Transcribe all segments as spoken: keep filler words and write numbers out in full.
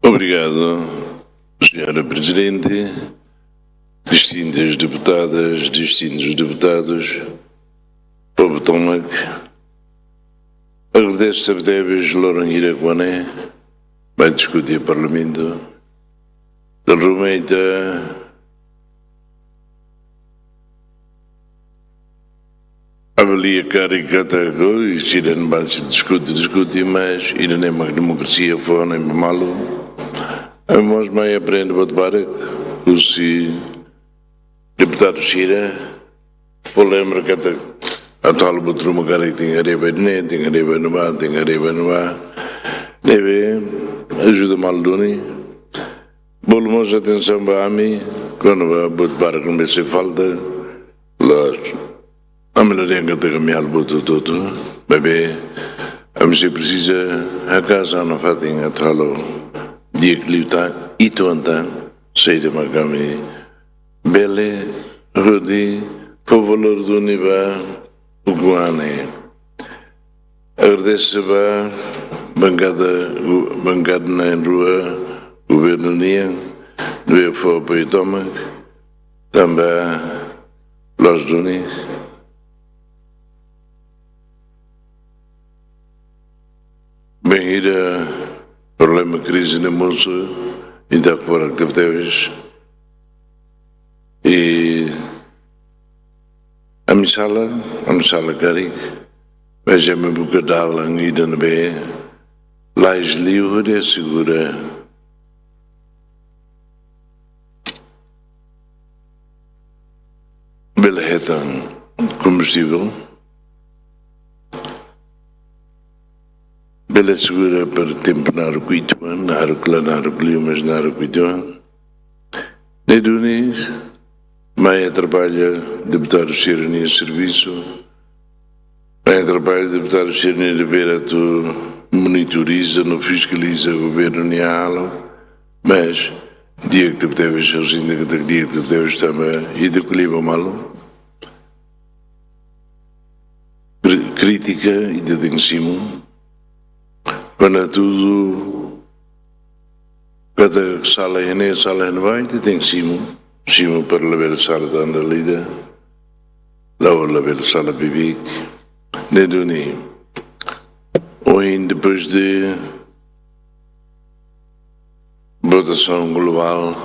Obrigadu, señora Prezidente, distintas deputadas, distintus deputados, povu tomak. Agradese tebes loron hirak-ne'e ba diskute Parlamentu. Dala ruma ita avalia karik katak sira-ne'e bele diskute, diskute, mas ida-ne'e mak demokrasia fó hanoin ba malu. Ami mós mai aprende buat barak husi deputadu sira. Fó lembra katak atu halo buat ruma karik tenke haree ba ida-ne'e, tenke haree ba ne'ebá, tenke haree ba ne'ebá. Ne'ebé ajuda malu duni. Bolu mós atensaun ba ami kona-ba buat barak ne'ebé sei falta. La'ós ami la dehan katak ami halo buat hotu-hotu, maibé ami sei presiza haka'as nafatin atu halo di'ak liután, uitoan tan, saida mak ami bele hodi fó valór duni ba ukun an ne'e. Agradese ba bankada, bankada na'in-rua governu nian, ne'ebé fó apoiu tomak, tanba la'ós duni. Bainhira problema krize ne'e mosu, ita hakfodak tebetebes. I ami sala, ami sala karik, mas ami buka dalan ida ne'ebé lais liu hodi asegura bele hetan kombustivel, bele asegura para tempu naruk uitoan, naruk la naruk liu, mas naruk uitoan. Ne'e duni mai atrapalla deputadu sira-nia servisu, mai atrapalla deputadu sira-nia devér atu monitoriza no fiskaliza governu nia halo, mas di'ak tebetebes, ha'u sente katak di'ak tebetebes tanba ita ko'alia ba malu. Kri-, krítika ita tenke simu. Kuandu tuir katak sala iha ne'e, sala iha ne'ebá, ita tenke simu. Simu para labele sala tan dala ida. La'ós labele sala beibeik. Ne'e duni. Ohin, depois de votasaun globál,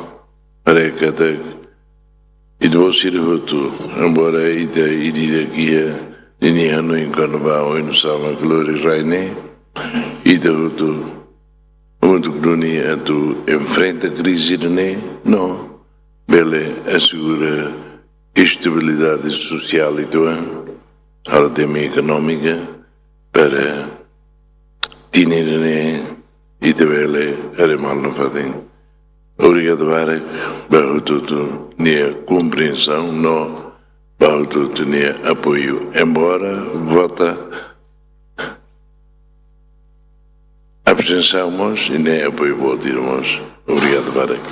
haree katak ita-boot sira hotu, embora ita ida-idak iha ninia hanoin kona-ba oinsá mak lori rai ne'e, ita hotu hamutuk duni atu enfrenta krize ida-ne'e, no bele asegura estabilidade sosiál uitoan, halo temi ekonómika, para tinan ida-ne'e ita bele haree malu nafatin. Obrigadu barak ba hotu-hotu nia kompriensaun no ba hotu-hotu nia apoiu. Embora vota abstensaun mós, i ne'e apoiu boot ida mós. Obrigadu barak.